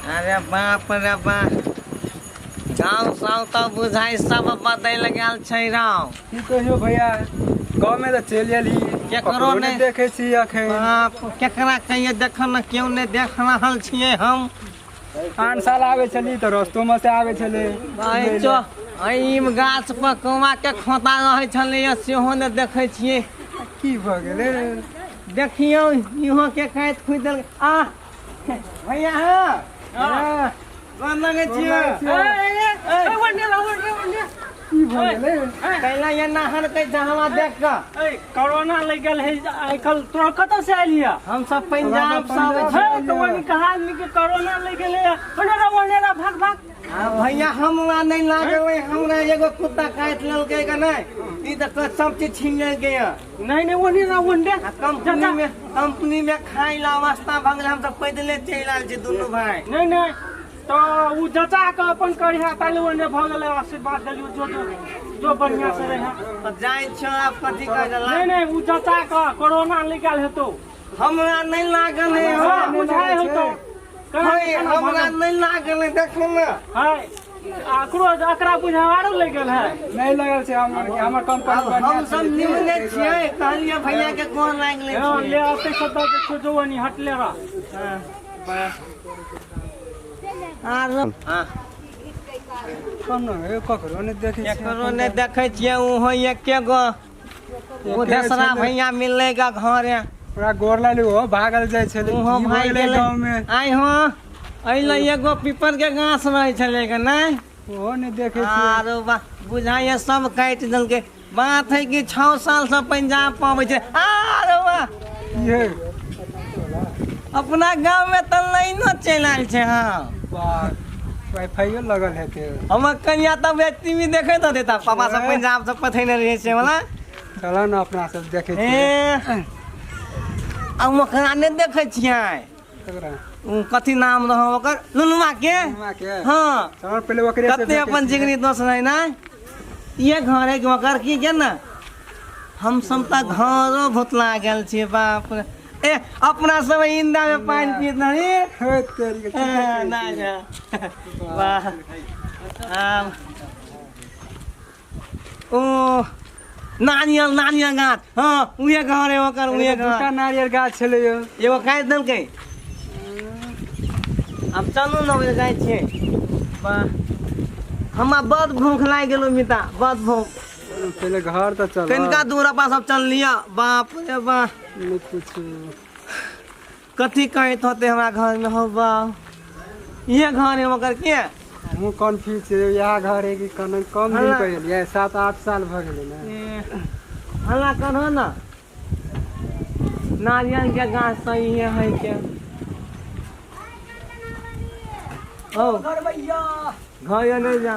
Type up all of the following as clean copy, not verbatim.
अरे बाप रे बाप, गाँव साव तऽ बुझाइ सब बदलि गेल छै राव। की कहियो भैया, गाँव में तऽ चलि एली, केकरो ककरो नहि। नहि देखै छी अखन। बाप, केकरा कहिए, देख न, केओ नहि देख रहल छियै हम। आन साल आबै छली तऽ रस्तो में से आबै छलै। भाइ चो, एहि गाछ पर कौआ के खोता रहै छलैया, सेहो नहि देखै छियै। की भऽ गेलै? देखियौ, इहो के काटि खुइ देलकै। आ भैया, हाँ, गोर लगै छियै। की भऽ गेलै? कैला एना हरकै छै हमरा देख कऽ? कोरोना लागि गेल है आइ काल्हि। तोरा कतऽ से आयल हिया? हम सब पंजाब से आबै हे छियै। तो वही कहा आदमी के कोरोना लागि गेलै है। ओनेरा ओनेरा, भाग भाग। आ भैया, हमरा नहि लागलै, हमरा एगो कुत्ता काटि लेलकै के नहि, ई तऽ सब चीज छीन लेलकै यऽ। नहीं नहीं, ओनेरा ओने। आ कंपनी में खाइ ला अवस्था भऽ गेलै, हम सब पैदले चलि आयल छी दुनू भाय। नहीं नहीं, तो उ जचा के अपन करिहा ताले ओने भऽ गेलै। आशीर्वाद देलियो, जो जो जो, बढ़िया से रहे। तऽ जाइ छौ, आब कथी कहै छै? नहीं नहीं, उ जचा के कोरोना लागि गेल हेतौ। हमरा नहि लागल है। हाँ, हमरा बुझाइ हेतौ। है, हमरा नहि लागल है, देखू ने। है आकरो एकरा बुझावारो लागि गेल है। नहि लगल छै हमर, हमर कंपनी आब बढ़िया हम सब छलै। निमने छियै, कहलियै भैया के गोर लागि लै हाँ, छियै। ले आते सदा देखो जो वनी हटले रह। आर हाँ। कोनो हे, ककरो नहि देखै छियै। केकरो नहि देखै छियै। ओहो एके गो ओ देसरा भैया मिललै गा घरे। ओकरा गोर लागल, ओहो भागल जाइ छलै। ओहो की भऽ भागि गेलै गेलै। गाँव में? आइ हो, एहि लए एगो पीपर के गाछ रहै छलै गे, नहि? ओहो नहि देखै छियै। आरो वाह, बुझाइए सब काटि देलकै। बात है कि 6 साल से पंजाब पबै छै। आरो वाह। की हे? अपना गाँव में तऽ लाइनो चलि आयल छै। हाँ। वाह, वाईफाइयो लगल हेतै। हमर कनिया तऽ टीवी देखैत होतै तऽ पापा सब पंजाब से पठेने रहै छै वाला। चलऽ ने, अपना सब देखै छियै। ए, आ ओकरा नहि देखै छियै? ककरा? ओ कथी नाम रहौ ओकर, लुलुआ के। लुलुआ के? हाँ। चल, पहिले ओकरे से कते देखै अपन छियै। जिगरी दोस्त रहै ने, ये घर है कि ओकर की के ने, हम सब तऽ घरो भुतला गेल छियै। बाप रे, ए अपना सब इंदा में पानि पीत रही। हे तेरी के, की देखै नहि छियै? नहि, वाह। आब ओ नारियल नारियल गाछ, हाँ, उहे घर है ओकर, उहे दूटा घर। नारियल गाछ छलै यौ। एगो काटि देलकै। आब चलू ने, ओहि जाइ छियै। वाह, हमरा बड़ भूख लागि गेलो मिता, बड़ भूख। पहिले घर तऽ चल। कनिका दूर अपना सब चल लिअ। बाप रे बाप। नहि पूछू। कथी कहैत होते हमरा घर में? हो बाप, इहे घर है ओकर के? हमहूँ कन्फ्यूज छियै, इएह घर है कि कन कम दिन हल्ला। पर एलियै, 7-8 साल भऽ गेलै ने। ए, हल्ला करहो ने। नारियल के गाछ तऽ इहे है के। ओ घर नहीं जा,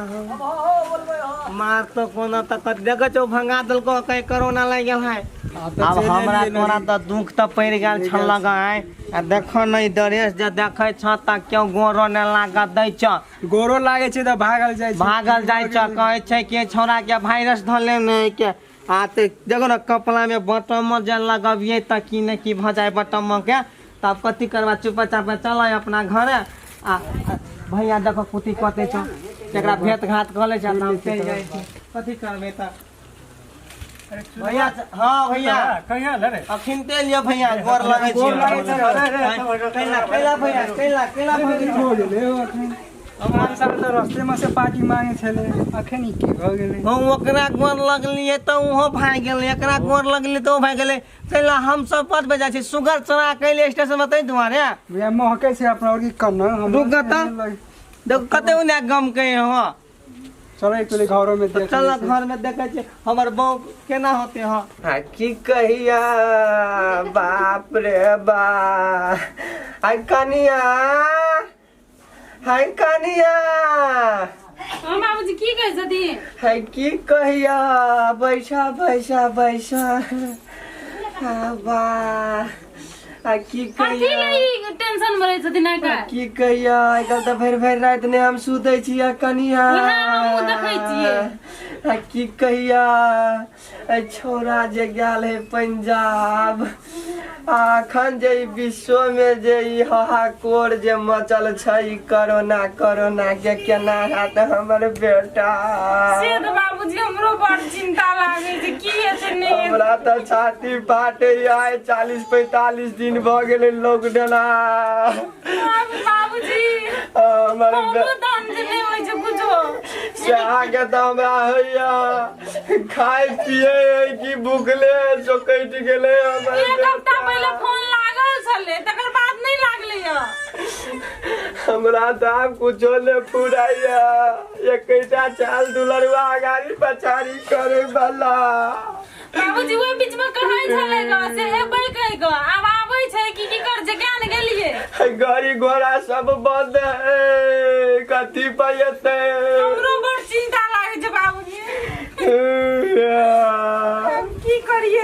मार तो कोनो तऽ देखै छौ, भंगा देलको, कहीं कोरोना लागि गेल है। आब तऽ आब चलि हमरा एलियै तोरा ने। तऽ दुख तऽ पड़ि गेल छल लगाय। आ देखो ने, ई ड्रेस जे देखै छ तऽ केओ गोरो नहि लागत दै छ। गोरो लागै छै तऽ भागल जाइ छै। भागल जाइ छ, कहै छै कि छौड़ा के वायरस धले नहि के। आ तऽ देखो ने, कपड़ा में बटम जे लगबियै तऽ की ने की भऽ जाय बटम के। तब कथी करबा? चुप चाप चल अपना घरे। आ आ भैया देखो, कुती कते छौ, एकरा भेंट घात कऽ लै छै तऽ हम चलि जाइ छी। कथी करबै तऽ भैया? हाँ भैया। कहिया रे? अखिनते लिअ भैया, गोर लगै छी। गोर लगै छै। कैला कैला भैया, कैला कैला भऽ की गेलै? भऽ गेलै हौ अखन? आन साल तऽ रस्तेमे से पार्टी मांगे छलै, अखन ई की भऽ गेलै? हम ओकरा गोर लगलियै तऽ ओहो भागि गेलै, एकरा गोर लगलियै तऽ ओ भागि गेलै। कैला हम सब पद पे जाइ छी सुगर चोरा कैले स्टेशन में, ताहि दुआरे। भैया, महकै छै अपना आओर की कन। रुक तऽ। देखो, कते उन्ने गम के हो। चलो, एक घरो में तऽ देख चल। लै छी। घर में देखै छियै हमर बहू केना होते। हँ, आ की कहिया, बाप रे बा। हाय कनिया, हाय कनिया। हम बाबूजी, की कहै छथिन? हाय, की कहिया, बैसा बैसा बैसा। बा, आ की कथी कहिया। ले ई टेंशन में रहै छथिन आइ काल्हि? की कहिया, आइ काल्हि तऽ भरि भरि राति नहि हम सुतै छियै कनिया। उएह हमहूँ देखै छियै। आ की कहिया ए छौड़ा जे गेल है पंजाब आ अखन जे ई विश्व में जे ई हाहाकोर जे मचल छै ई कोरोना कोरोना के केना हैत हमर बेटा। से तऽ बाबूजी हमरो बड़ चिंता लागै छै की हेतै नहि हेतै। हमरा तऽ छाती फाटे आइ 40-45 दिन भऽ गेलै लॉकडाउन। बाबूजी हमर कोनो दान जे नहि होइ छै कुछो। से अहाँके तऽ हमरा होइया खाय पिए है कि भूखले चौकटि गेलै हमर। एक हफ्ता पहिले फोन लागल छलै तकर बाद नहि लागलै यऽ। हमरा तऽ आब कुछो नहि फुराइया, एकटा चाल दुलरुआ अगाड़ी पछाड़ी करे वाला। बाबूजी ओहि बीच में कहै छलै ग से एबै कहि ग आब आबै छै कि की कर छै ज्ञान गेलियै। गाड़ी घोड़ा सब बंद है कथी पर एतै। हमरो बड़ चिंता लागै छै बाबूजी। हम की करियै?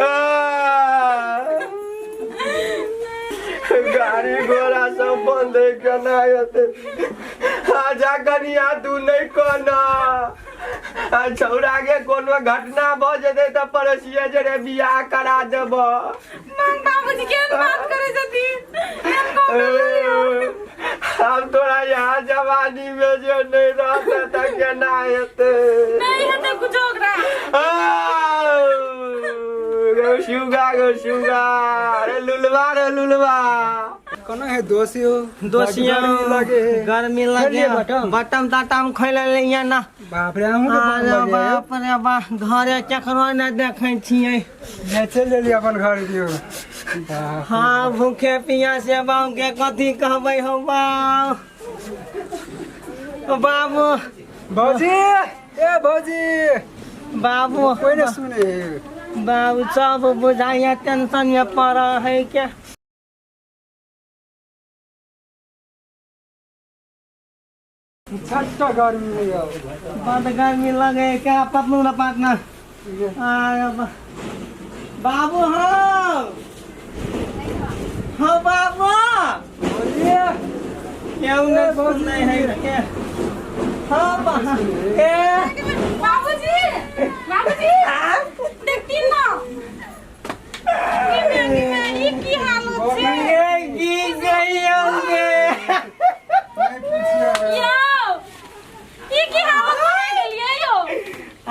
गाड़ी घोड़ा सब बंद है केना एतै? आजा कनिया तू नहि कहना आ छौड़ा के कोनो घटना भऽ जेतै तऽ पड़ोसिये जरे बियाह करा देब। मांग बाबूजी केहन बात करै छथिन? एहन कहू ने। आब तोरा यहाँ जवानी में जे नहि रहतै तऽ केना हेतै? नहि हेतै कुछो ओकरा। गौ सुगा गौ सुगा अरे लुलवा रे लुलवा। कोना है दोषी हो? दोषियों गर्मी लगे है। गर्मी लगे। खेलिए बटम? बटम तटम खैले लियै ना। बाप रे अहूँ के अरे बम लगे है। बाप रे बाप घरे केकरो नहि देखै छियै। नहि चलि गेलियै अपन घर दियौ। बाप। हाँ भूखे पियासे बाबू के कथी कहबै हौ बाबू। बाबू भौजी ए भौजी बाबू कोई नहीं सुने। बाबू सब बुझाइया टेंशन में पड़ल है के। छट्टा गर्मी है यार। बड गर्मी लगे है क्या पपलू ना पाटना। बाबू हो हो बाबू बोलिए। क्यों नहीं सुनने है के? हाँ ए बाबूजी बाबूजी देखती ना ई की हालत छै? ए की गइयो गे? नहीं पूछिए। यौ ई की हालत भऽ गेलियै यौ?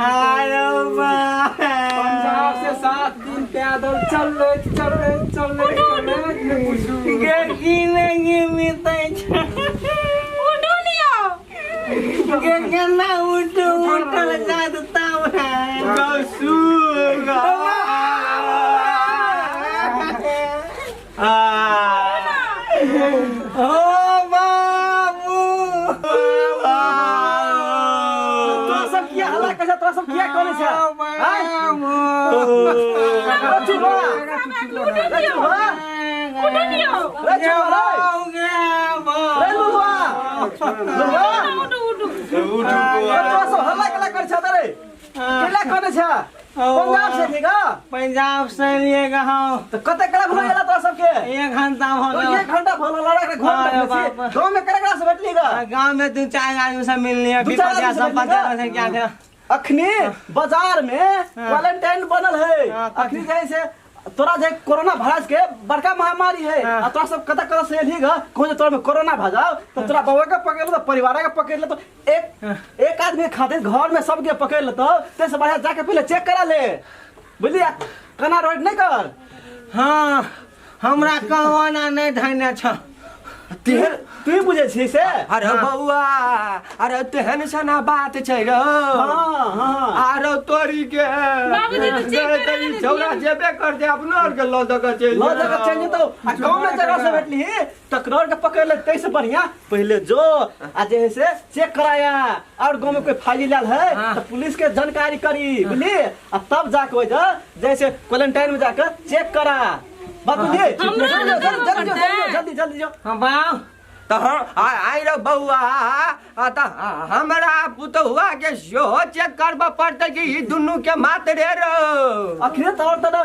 आरो बा पंजाब से 7 दिन पैदल चल रहे चल रहे चल रहे चल रहे नहीं पूछू। गे की नहीं मिलतै छै? उठू ने यौ। गे केना उठू उठल जात तब है। गौ सुगा ओ बाबू। तोरा सब किया हल्ला करै छै? तोरा सब किया करै छै? आँय? चुप हो। उठू ने यौ। उठू ने यौ। रे चुप हो रे। रे लुलुआ। लुलुआ। उठू उठू। ए, तोरा सब हल्ला केला करै छै रे? केला करै छै? पंजाब से ठीक है? पंजाब से लिए गाँव। तो कते केला घुमा गेला तोरा सबके? 1 घंटा भ तो गेल। 1 घंटा भऽ गेल लड़ाके घर अरे में बाप। गाँव में केकरा से भेटली गा? गाँव में 2-4 आदमी से मिल लिया। दू चारि आदमी से सब भेटली गा? पता से क्या थे। अखनी बाजार में क्वारंटाइन बनल है। अखनी जे से तोरा जे कोरोना वायरस के बड़का महामारी है आ तोरा सब कतऽ कतऽ से एलही गा कहूँ जे तोरा में कोरोना भऽ जाओ तो तोरा बउआ के पकड़ लेतो परिवार के पकड़ लेतो एक एक आदमी के खातिर घर में सबके पकड़ लेतो ते से बढ़िया जाके पहले चेक करा ले बुझलियै। कना रोड नहीं कर। हाँ हमरा कोरोना नहीं धैने छ। तेहन तू ही बुझै छी से? अरे बउआ अरे तेहन सना बात छै रो। हाँ हाँ आरो तोरी के बाबूजी तो चेक करा लेने छौड़ा जेबे करते अपनो आर के लऽ दऽ के चलि लऽ जगह चलि जेतौ आ गाँव में जगह से भेटली तकरार के पकड़ ले तैसे बढ़िया पहले जो आ जे है से चेक कराया और गाँव में कोई फाइल लाल है तो पुलिस के जानकारी करी बुझली आ तब जाके ओइ जैसे क्वारंटाइन में जाकर चेक करा बात बुझली? हमरो जल्दी ने जल्दी करबऽ जल्दी पड़तै। जल्दी जल्दी जो। हाँ बाबू तऽ हम आइ रे बौआ आ तऽ हमरा पुतहुआ के सेहो चेक करबऽ पड़तै कि ई दुनू के मातरे रो। अखने तोर तऽ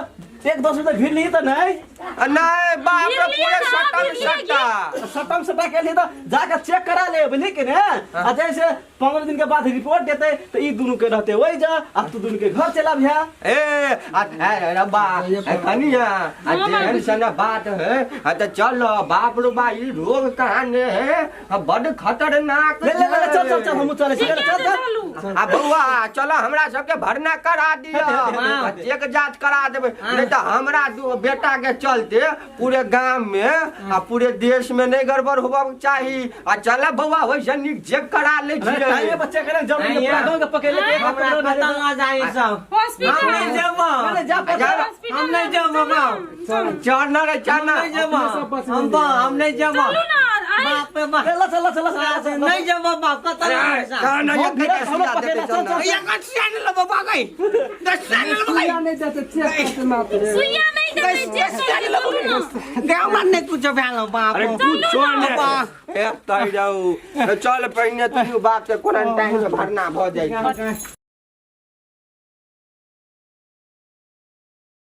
एक दोसर से भीड़ ली तऽ नहीं। नहीं बाप रे गिर लिया पूरे ना, सट्टा में गिर लिया, सट्टा। सटम सटा के लिए तो जाकर चेक करा ले बुझली कि ने। आ जैसे 15 दिन के बाद रिपोर्ट देते तो ई दुनू के रहते वही जा आ तू दुनू के घर चला भैया। ए आ ए रब्बा ए कनिया आ जेहन सन बात है आ त चल बाप रे बा ई रोग कहाँ ने है आ बड खतरनाक ले ले ले चल चल चल हमहू चले ठीक चल है चल तो चल। चलू। आ बउआ चल हमरा सबके भरना करा दिया आ चेक जांच करा देबै नहीं तो हमरा बेटा के चलते पूरे गांव में आ पूरे देश में नहीं गड़बड़ होबा के चाही। आ चल बउआ वैसे नीक चेक करा ले अरे छियै। टाइम पे चेक करे जब पूरा गांव के पकड़ ले एक हमरा हाथ कतऽ लऽ जाइ सब? हम नहीं हॉस्पिटल जेबो। अरे जा जा। हम नहीं जेबो बाप। चल ना रे चल ना। हम नहीं जेबो। हम नहीं जेबो। चलू ना आई बाप रे बाप। चल चल चल चल नहीं जेबो बाप कतऽ लऽ जाइ सब? चल ना हम एक गिरा, हम सुइया पकड़ देते ले, चल ना। चल, चल। एक सुइया नहीं लेबो बागई। दस सुइया नहीं लेबो गई। सुइया नहीं देते चेक करते मात्र। सुइया नहीं देते चेक करके चलू ना। गाँव में नहीं कुछ भेल बाप। अरे कुछो नहीं। ए तै जाऊ चल पहिने तू बाप के क्वारंटाइन में भरना भ जाइ छै।